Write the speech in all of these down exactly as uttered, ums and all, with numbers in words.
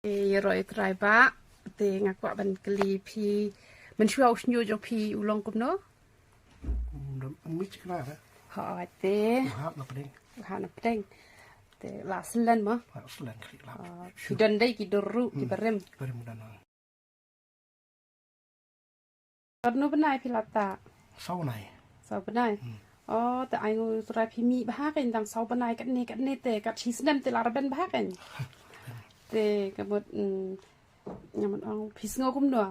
Te ïaroh ïa u Trai Bah, te nga kwah ban kylli phi, mynshuwa u shñiuh jong phi u long kumno? Ym, ym, mi chikna re. Hooid te. U hap na pdeng. U hap na pdeng. Te la slen mo? La slen khri la. Ah, phi don dei ki dur ruh, ki barim. Barim don. Katno bnai phi la tah? Saw bnai. Saw bnai. Hmm. Oh, te ai nguh ïa u Trai phi mih bha kein tang saw bnai katne katne te kat shi snem te la rben bha kein. Te ka mut, mm, nga mut ong phi sngew kumno?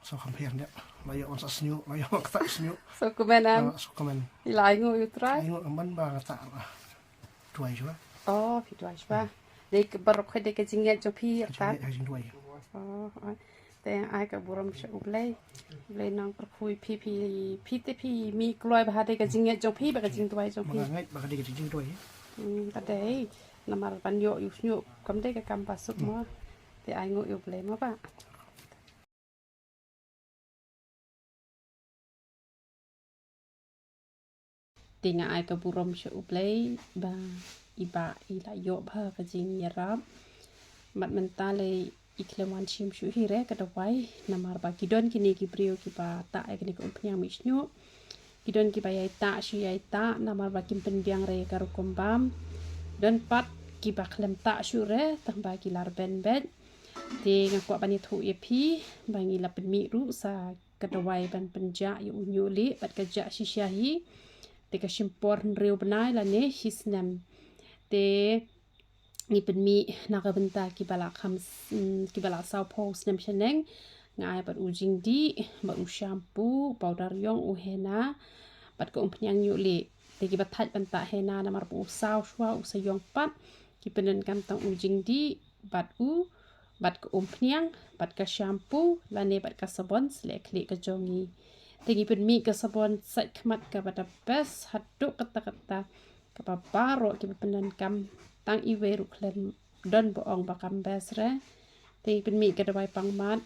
Saw kham pher ne. La ïoh wan sa sñiuh, la ïoh wan ktah sñiuh. Saw kmen em? Ah, saw kmen. Phi la ai nguh ïa u Trai? Ai nguh kmen ba nga tah. Duwai shuwa. Oh, phi duwai shuwa. Dei ka baroh ka dei ka jingngeit jong phi, ka jingngeit, ka jingduwai. Oh, oh. Te ai ka burom sha U Blei. U Blei nang pyrkhu ïa phi, phi, phi te phi mih kloi ba ha dei ka jingngeit jong phi, ba ka jingduwai jong phi. Nga ngeit ba ka dei ka jingduwai. Hmm, ka dei. Namar ban ïoh ïa u shñiuh kam dei ka kam ba suk mo. Te ai nguh ïa U Blei mo Bah. Te nga ai ka burom sha U Blei ba i Bah i la ïoh bha ka jingïarap. Bad mynta lei i khlem wan shim shuh hi re ka dawai namar ba ki don kine ki briew kiba tah ïa kane ka umphniang mih shñiuh. Ki don kiba ïai tah shu ïai tah namar ba kim pynbiang re ka rukom bam. Don pat kiba khlem tah shuh re tang ba ki la rben beit. Te nga kwah ban ïathuh ïa phi ba ngi la pynmih ruh sa ka dawai ban pynjah ïa u ñiuh lieh bad ka jah shisha hi. Te ka shim por hynriew bnai lane shi snem. Te ngi pynmih na ka bynta kiba la kham s-, mm, kiba la sawphew snem shaneng. Nga ai bad u jingdih, bad u shampoo, powder ïong, u henna, bad ka umphniang ñiuh lieh. Te kiba thait ban tah henna namar ba u saw shuwa u sa ïong pat. Ki pyndonkam tang u jingdih, bad u, bad ka umphniang, bad ka shampoo, lane bad ka sabon sleh khlieh ka jong ngi. Te ngi pynmih ka sabon sait khmat kaba da best haduh katta katta, kaba baroh kiba pyndonkam tang iwei ruh khlem don ba ong ba kam best re. Te ngi pynmih ka dawai pangmat,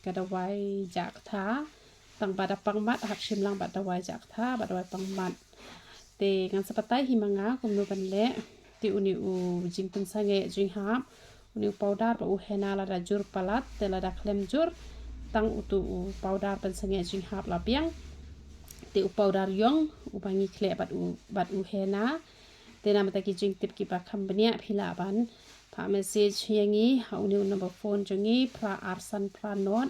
ka dawai jah ktha, tang ba da pangmat hap shim lang bad dawai jah ktha bad dawai pangmat. Te ngan sa batai hi ma nga kumno ban leh. Te une u jingpynsangeh jinghap, une u powder bad u henna lada jur palat, te lada khlem jur, tang utu u powder pynsangeh jinghap la biang. Te u powder ïong uba ngi khleh bad u, bad u henna. Te namar ta ki jingtip kiba kham bniah phi lah ban phah message ïa ngi ha une u number phone jong ngi, phra ar san phra nod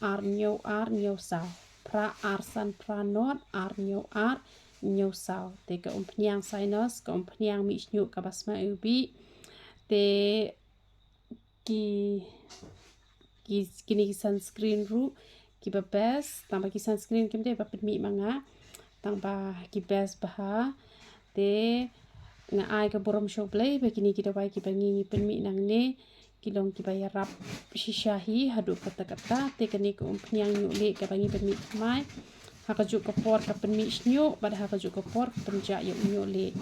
ar hynñiew ar hynñiew saw. Phra ar san phra nod ar hynñiew ar hynñiew saw. Te ka umphniang sinus, ka umphniang mih shñiuh kaba sma iwbih. Te ki, ki, kine ki sunscreen ruh kiba best, tang ba ki sunscreen kim dei ba pynmih ma nga, tang ba ki best bha. Te nga ai ka burom sha U Blei ba kine ki dawai kiba ngi, ngi pynmih nangne ki long kiba ïarap shisha hi haduh katta katta. Te kane ka umphniang ñiuh lieh kaba ngi pynmih thymmai, ha kajuh ka por ka pynmih shñiuh bad ha kajuh ka por ka pynjah ïa u ñiuh lieh.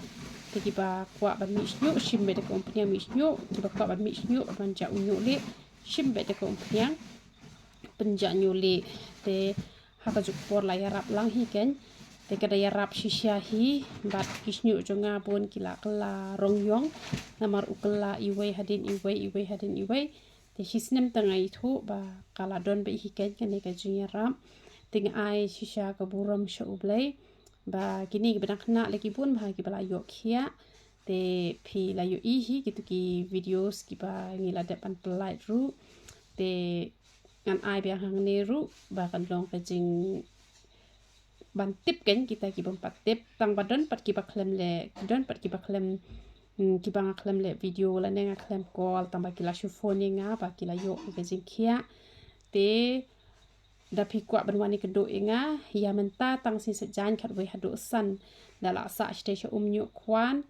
Te kiba kwah ban mih shñiuh shim beit da ka umphniang mih shñiuh, kiba kwah ban mih shñiuh bad ban jah u ñiuh lieh shim beit da ka umphniang pynjah ñiuh lieh. Te ha kajuh ka por la ïarap lang hi kein. Te ka da ïarap shisha hi bad ki shñiuh jong nga bun ki la kylla rong ïong namar u kylla iwei hadien iwei, iwei hadien iwei. Te shi snem te nga ithuh ba ka la don beit hi kein kane ka jingïarap. Te nga ai shisha ka burom sha U Blei ba kine kiba dang khynnah la ki bun bha kiba la ïoh khiah. Te phi la ïohi hi kito ki videos kiba ngi la dep ban pynlait ruh. Te ngan ai biang hangne ruh ba kan long ka jing ban tip kein kita ki bym pat tip, tang ba don pat kiba khlem leh, don pat kiba khlem, mm, kiba nga khlem leh video lane nga khlem call, tang ba ki la shu phone ïa nga ba ki la ïoh ïa ka jingkhiah. Te da phi kwah ban wan ïakynduh ïa nga, ïa mynta tang sngi Saitjaiñ khatwei haduh san da la sah shatei sha Umñiuh Khwan.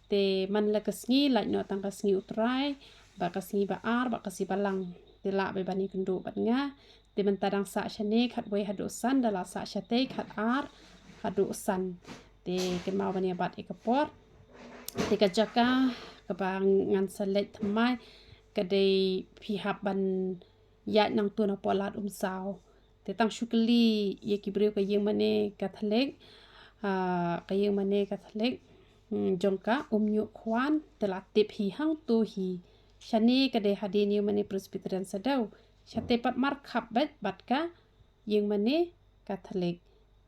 Te man la ka sngi lait noh tang ka sngi U Trai, ba ka sngi ba ar, ba ka sngi Balang. Te lah beit ban ïakynduh bad nga. Te mynta dang sah shane khatwei haduh san, da la sah shatei khatar haduh san. Te kynmaw ban ïa bat ïa ka por. Te ka jaka kaba ngan sa leit thymmai ka dei phi hap ban ïaid nangto na Polat Umsaw. Te tang shu kylli ïa ki briew ka ïing mane Katholik, ah, ka ïing mane Katholik, hmm, jong ka Umñiuh Khwan, te la tip hi hangto hi. Shane ka dei hadien ïing mane Presbyterian shadoh. Shatei pat markhap beit bad ka ïing mane Catholic.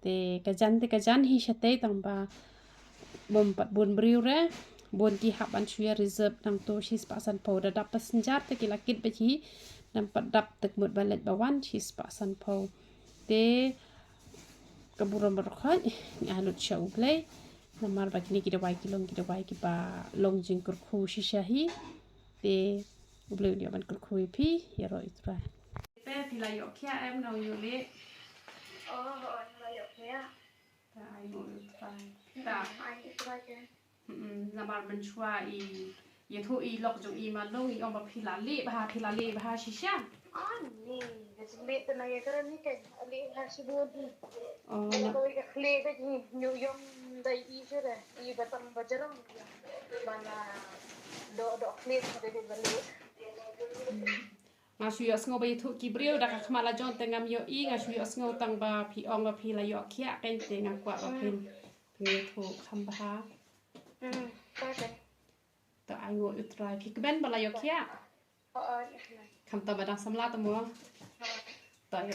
Te ka jan te ka jan hi shatei tang ba bym pat bun briew re, bun ki hap ban shu ïa reserve nangto shispah sanphew. Da dap passenger te ki la kit beit hi, nam pat dap te ka mut ban leit ba wan shispah sanphew. Te ka burom baroh khoit nga lut sha U Blei. Namar ba kine ki dawai ki long ki dawai kiba long jingkyrkhu shisha hi. Te U Blei un ïoh ban kyrkhu ïa phi, ïaroh ïa U Trai. Te phi la ïoh khiah em, nong ïoh leh? Oh, oh, la ïoh khiah. Ta ai nguh ïa U Trai. Ta ai nguh ïa U Trai te. Mm, namar mynshuwa i ïathuh i lok jong i Malung, i ong ba phi la leh bha, phi la leh bha shisha. Ani, ka jingleh te na ïa ka rani ka leh bha shibun hi. Oh, na. Ko ka khleh ka ji ñu yom dai i shu re, i ba tam ba jarang. Ba na do do khleh ka dei ba leh. Nga shu ïohsngew ba ïathuh ki briew da ka khmat la jong te ngam ïohi, nga shu ïohsngew tang ba phi ong ba phi la ïoh khiah, kein te nga kwah ba phin, phin ïathuh kham bha. Hmm, okay. To ai nguh ïa U Trai, phi kmen ba la ïoh khiah. Oh, oh, ïa. Kham to ba dang samla to mo. Oh. To ïa